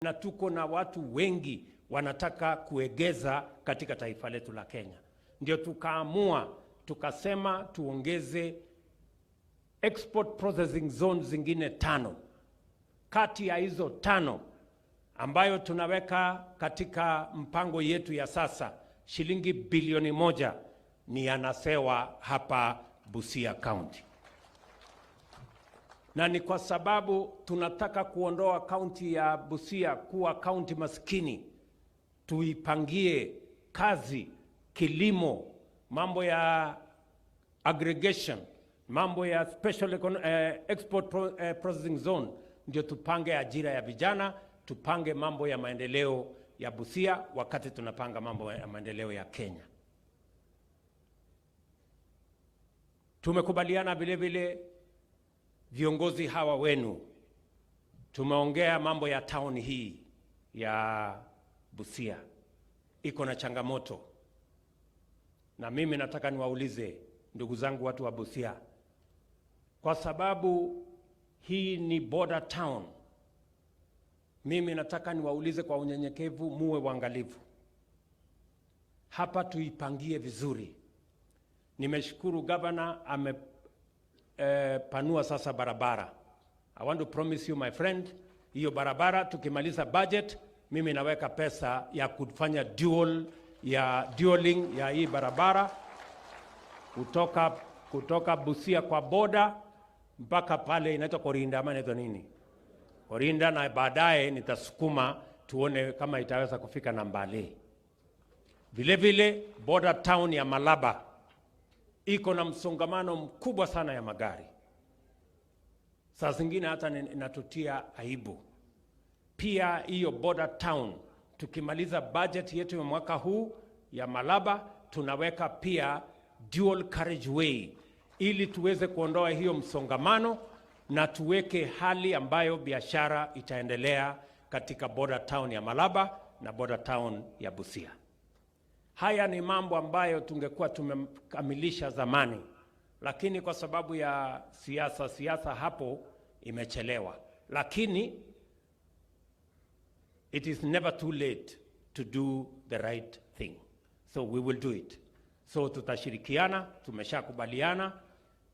Na tuko na watu wengi wanataka kuegeza katika taifa letu la Kenya. Ndio tukaamua tukasema tuongeze export processing zone zingine tano. Kati ya hizo tano ambayo tunaweka katika mpango yetu ya sasa shilingi bilioni 1 ni ya Nasewa hapa Busia County, na ni kwa sababu tunataka kuondoa kaunti ya Busia kuwa kaunti maskini, tuipangie kazi, kilimo, mambo ya aggregation, mambo ya special export processing zone, ndio tupange ajira ya vijana, tupange mambo ya maendeleo ya Busia wakati tunapanga mambo ya maendeleo ya Kenya. Tumekubaliana vile vile viongozi hawa wenu, tumeongea mambo ya town hii ya Busia iko na changamoto, na mimi nataka niwaulize ndugu zangu watu wa Busia, kwa sababu hii ni border town. Mimi nataka niwaulize kwa unyenyekevu, muwe waangalifu hapa, tuipangie vizuri. Nimeshukuru gavana amepanua sasa barabara. I want to promise you, my friend, hiyo barabara tukimaliza budget, mimi naweka pesa ya kufanya dual ya dualing ya hii barabara kutoka Busia kwa boda mpaka pale inaitwa Korinda ama inaitwa nini? Korinda, na baadaye nitasukuma tuone kama itaweza kufika na Mbale. Vile vile border town ya Malaba iko na msongamano mkubwa sana ya magari, saa zingine hata inatutia aibu. Pia hiyo border town tukimaliza budget yetu ya mwaka huu ya Malaba, tunaweka pia dual carriageway ili tuweze kuondoa hiyo msongamano na tuweke hali ambayo biashara itaendelea katika border town ya Malaba na border town ya Busia. Haya ni mambo ambayo tungekuwa tumekamilisha zamani, lakini kwa sababu ya siasa hapo imechelewa, lakini it is never too late to do the right thing. So we will do it. So tutashirikiana, tumeshakubaliana.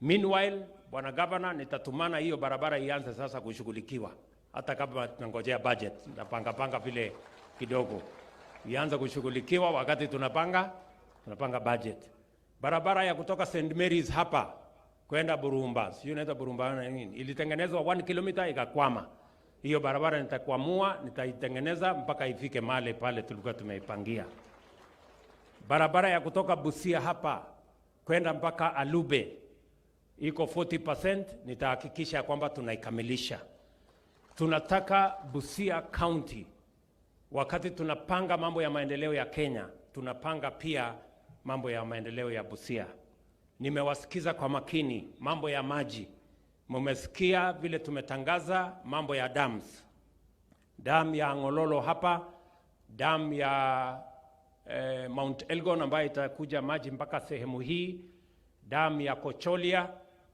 Meanwhile, Bwana Governor, nitatumana hiyo barabara ianze sasa kushughulikiwa, hata kama tunangojea budget, napanga panga vile kidogo ianze kushughulikiwa wakati tunapanga budget. Barabara ya kutoka St Mary's hapa kwenda Burumba, sijui inaitwa Burumba na nini, ilitengenezwa 1 kilomita ikakwama. Hiyo barabara nitakwamua, nitaitengeneza mpaka ifike mahali pale tulikuwa tumeipangia. Barabara ya kutoka Busia hapa kwenda mpaka Alube iko 40%, nitahakikisha kwamba tunaikamilisha. Tunataka Busia County, wakati tunapanga mambo ya maendeleo ya Kenya, tunapanga pia mambo ya maendeleo ya Busia. Nimewasikiza kwa makini mambo ya maji. Mmesikia vile tumetangaza mambo ya dams. Dam ya Ngololo hapa, dam ya Mount Elgon ambayo itakuja maji mpaka sehemu hii, dam ya Kocholia.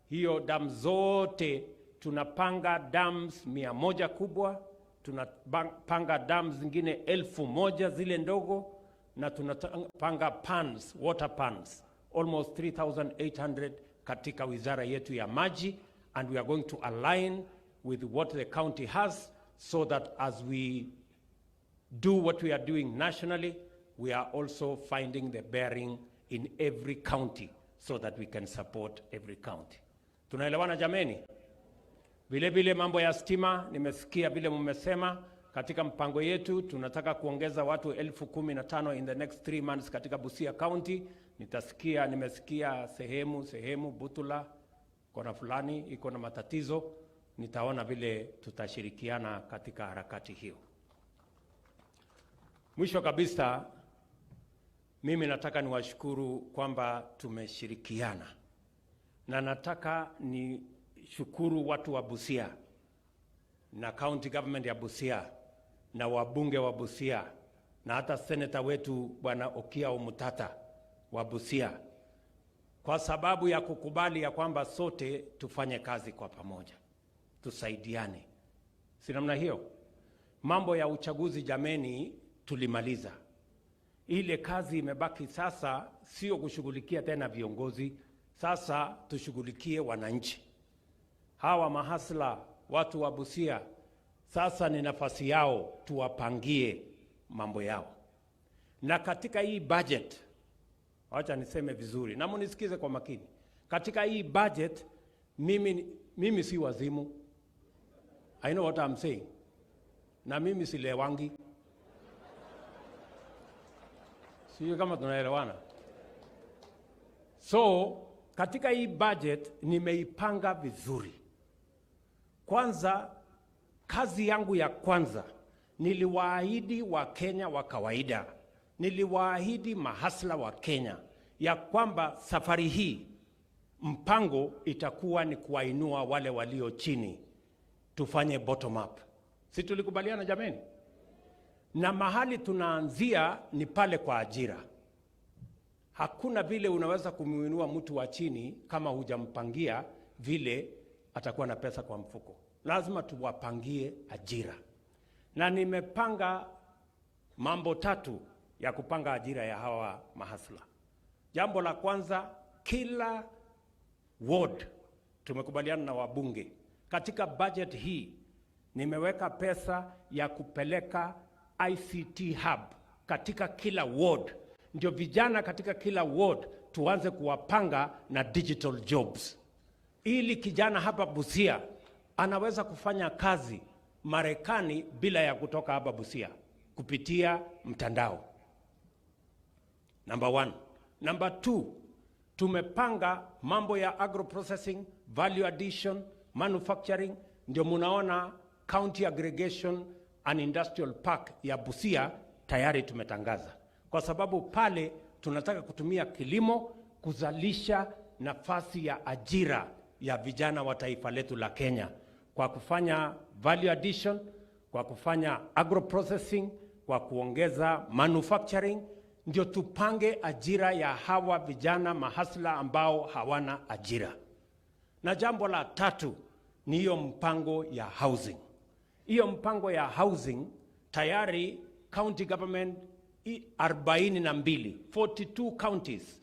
Hiyo dam zote tunapanga dams 100 kubwa, tunapanga dams zingine 1000 zile ndogo, na tunapanga pans, water pans almost 3800 katika wizara yetu ya maji, and we are going to align with what the county has so that as we do what we are doing nationally, we are also finding the bearing in every county so that we can support every county. Tunaelewana jameni? Vile vile mambo ya stima, nimesikia vile mmesema katika mpango yetu tunataka kuongeza watu 15,000 in the next 3 months katika Busia County. Nimesikia sehemu Butula kona fulani iko na matatizo, nitaona vile tutashirikiana katika harakati hiyo. Mwisho kabisa, mimi nataka niwashukuru kwamba tumeshirikiana, na nataka nishukuru watu wa Busia na county government ya Busia na wabunge wa Busia na hata senator wetu Bwana Okiya Omtatah wa Busia kwa sababu ya kukubali ya kwamba sote tufanye kazi kwa pamoja, tusaidiane, si namna hiyo? Mambo ya uchaguzi jameni, tulimaliza. Ile kazi imebaki sasa sio kushughulikia tena viongozi, sasa tushughulikie wananchi. Hawa mahasla, watu wa Busia, sasa ni nafasi yao, tuwapangie mambo yao. Na katika hii budget, wacha niseme vizuri na munisikize kwa makini. Katika hii budget, mimi si wazimu. I know what I'm saying. Na mimi silewangi. Sijui kama tunaelewana. So, katika hii budget nimeipanga vizuri. Kwanza, kazi yangu ya kwanza niliwaahidi Wakenya wa kawaida, niliwaahidi mahasla wa Kenya ya kwamba safari hii mpango itakuwa ni kuwainua wale walio chini, tufanye bottom up. Si tulikubaliana jameni? Na mahali tunaanzia ni pale kwa ajira. Hakuna vile unaweza kumuinua mtu wa chini kama hujampangia vile atakuwa na pesa kwa mfuko. Lazima tuwapangie ajira. Na nimepanga mambo tatu ya kupanga ajira ya hawa mahasla. Jambo la kwanza, kila ward tumekubaliana na wabunge. Katika budget hii nimeweka pesa ya kupeleka ICT hub katika kila ward, ndio vijana katika kila ward tuanze kuwapanga na digital jobs, ili kijana hapa Busia anaweza kufanya kazi Marekani bila ya kutoka hapa Busia kupitia mtandao. Number one. Number two, tumepanga mambo ya agro processing, value addition, manufacturing. Ndio munaona County Aggregation and Industrial Park ya Busia tayari tumetangaza, kwa sababu pale tunataka kutumia kilimo kuzalisha nafasi ya ajira ya vijana wa taifa letu la Kenya kwa kufanya value addition, kwa kufanya agro processing, kwa kuongeza manufacturing, ndio tupange ajira ya hawa vijana mahasla ambao hawana ajira. Na jambo la tatu ni hiyo mpango ya housing. Hiyo mpango ya housing tayari county government 42, 42 counties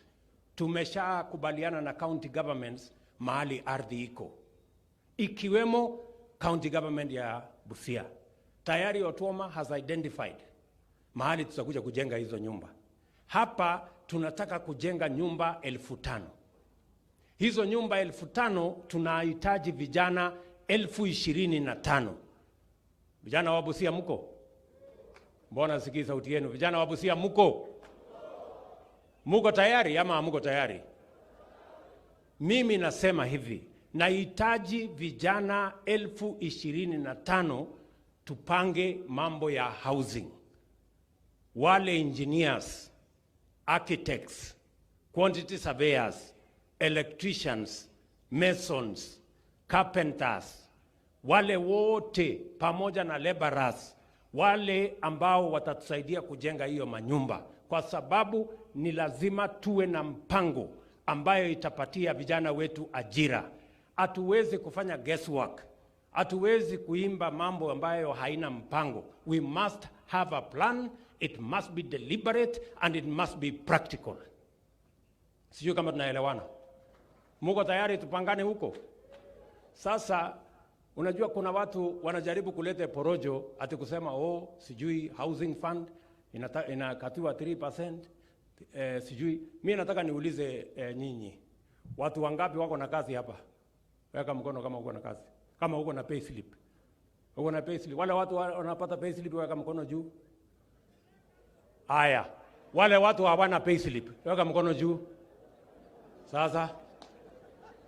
tumeshakubaliana na county governments mahali ardhi iko, ikiwemo county government ya Busia. Tayari Otuoma has identified mahali tutakuja kujenga hizo nyumba. Hapa tunataka kujenga nyumba 5,000. Hizo nyumba 5,000 tunahitaji vijana 25,000. Vijana wa Busia mko? Mbona sikii sauti yenu? Vijana wa Busia mko? Muko tayari ama hamuko tayari? Mimi nasema hivi, nahitaji vijana 25,000 tupange mambo ya housing. Wale engineers, architects, quantity surveyors, electricians, masons, carpenters, wale wote pamoja na laborers, wale ambao watatusaidia kujenga hiyo manyumba, kwa sababu ni lazima tuwe na mpango ambayo itapatia vijana wetu ajira. Hatuwezi kufanya guesswork, hatuwezi kuimba mambo ambayo haina mpango. We must have a plan, it must be deliberate and it must be practical. Sijui kama tunaelewana. Muko tayari tupangane huko? Sasa unajua kuna watu wanajaribu kuleta porojo ati kusema oh, sijui housing fund inakatiwa 3%, sijui. Mimi nataka niulize nyinyi, watu wangapi wako na kazi hapa? Weka mkono kama uko na kazi, kama uko na pay slip. Uko na pay slip. Wale watu wanapata pay slip weka mkono juu. Haya, wale watu hawana pay slip weka mkono juu.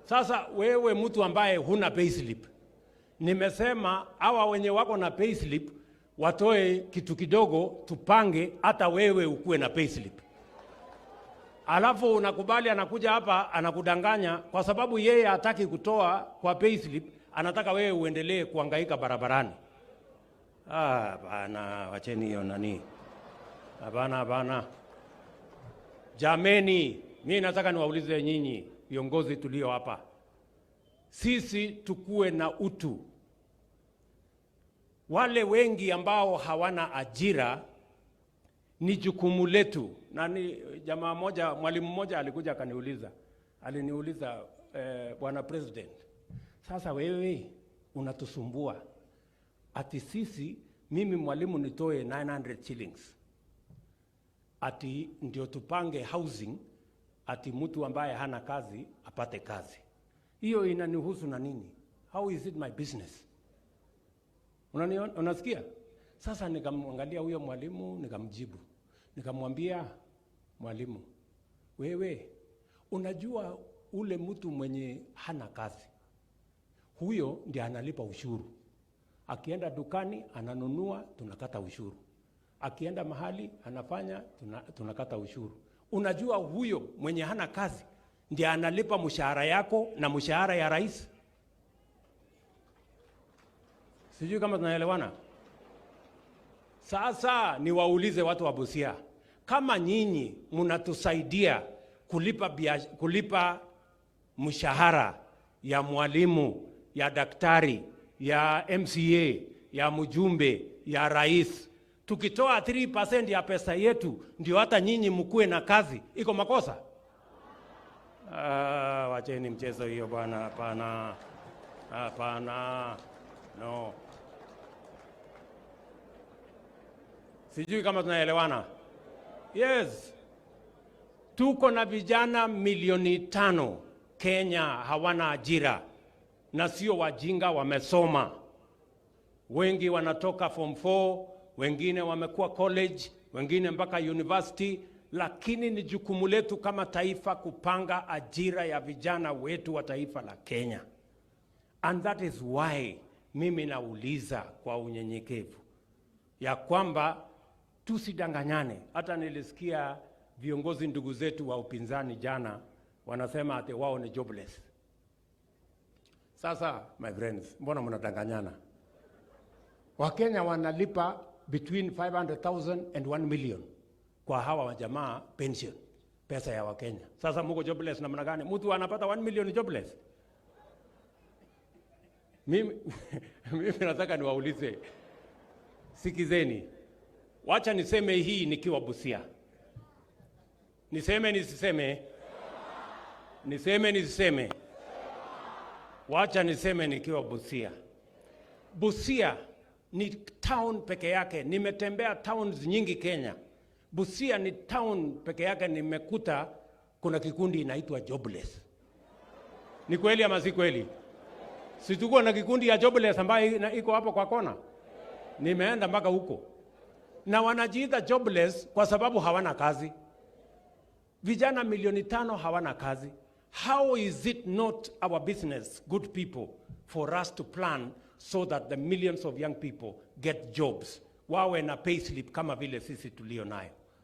Sasa wewe mtu ambaye huna pay slip, nimesema hawa wenye wako na pay slip watoe kitu kidogo, tupange hata wewe ukuwe na pay slip. Alafu unakubali, anakuja hapa anakudanganya kwa sababu yeye hataki kutoa kwa pay slip, anataka wewe uendelee kuhangaika barabarani. Ah, bana, wacheni hiyo nani. Hapana, hapana. Jameni, mimi nataka niwaulize nyinyi viongozi tulio hapa, sisi tukue na utu. Wale wengi ambao hawana ajira ni jukumu letu. Na ni jamaa moja, mwalimu mmoja alikuja akaniuliza, aliniuliza, "Bwana President, sasa wewe unatusumbua ati sisi, mimi mwalimu nitoe 900 shillings ati ndio tupange housing, ati mtu ambaye hana kazi apate kazi. Hiyo inanihusu na nini? How is it my business?" Unasikia? Sasa nikamwangalia huyo mwalimu, nikamjibu, nikamwambia, "Mwalimu, wewe unajua ule mtu mwenye hana kazi, huyo ndiye analipa ushuru. Akienda dukani ananunua, tunakata ushuru. Akienda mahali anafanya, tunakata ushuru. Unajua huyo mwenye hana kazi ndiye analipa mshahara yako na mshahara ya rais." Sijui kama tunaelewana. Sasa niwaulize watu wa Busia, kama nyinyi mnatusaidia kulipa mshahara ya mwalimu, ya daktari, ya MCA, ya mjumbe, ya rais, tukitoa 3% ya pesa yetu ndio hata nyinyi mkuwe na kazi, iko makosa? Ah, wacheni mchezo hiyo bwana. Hapana, hapana, no. Sijui kama tunaelewana. Yes, tuko na vijana milioni 5 Kenya hawana ajira, na sio wajinga, wamesoma. Wengi wanatoka form 4, wengine wamekuwa college, wengine mpaka university, lakini ni jukumu letu kama taifa kupanga ajira ya vijana wetu wa taifa la Kenya. And that is why mimi nauliza kwa unyenyekevu ya kwamba tusidanganyane. Hata nilisikia viongozi ndugu zetu wa upinzani jana wanasema ati wao ni jobless. Sasa my friends, mbona mnadanganyana? Wakenya wanalipa between 500,000 and 1 million kwa hawa wajamaa pension, pesa ya Wakenya. Sasa muko jobless namna gani? Mtu anapata 1 million jobless? Mimi nataka niwaulize, sikizeni, wacha niseme hii nikiwa Busia. Niseme nisiseme? Niseme nisiseme? Wacha niseme nikiwa Busia. Busia ni town peke yake. Nimetembea towns nyingi Kenya. Busia ni town peke yake nimekuta kuna kikundi inaitwa jobless. Ni kweli ama si kweli? Si tuko na kikundi ya jobless ambayo iko hapo kwa kona? Nimeenda mpaka huko. Na wanajiita jobless kwa sababu hawana kazi. Vijana milioni 5 hawana kazi. How is it not our business, good people, for us to plan so that the millions of young people get jobs, wawe na payslip kama vile sisi tulio nayo?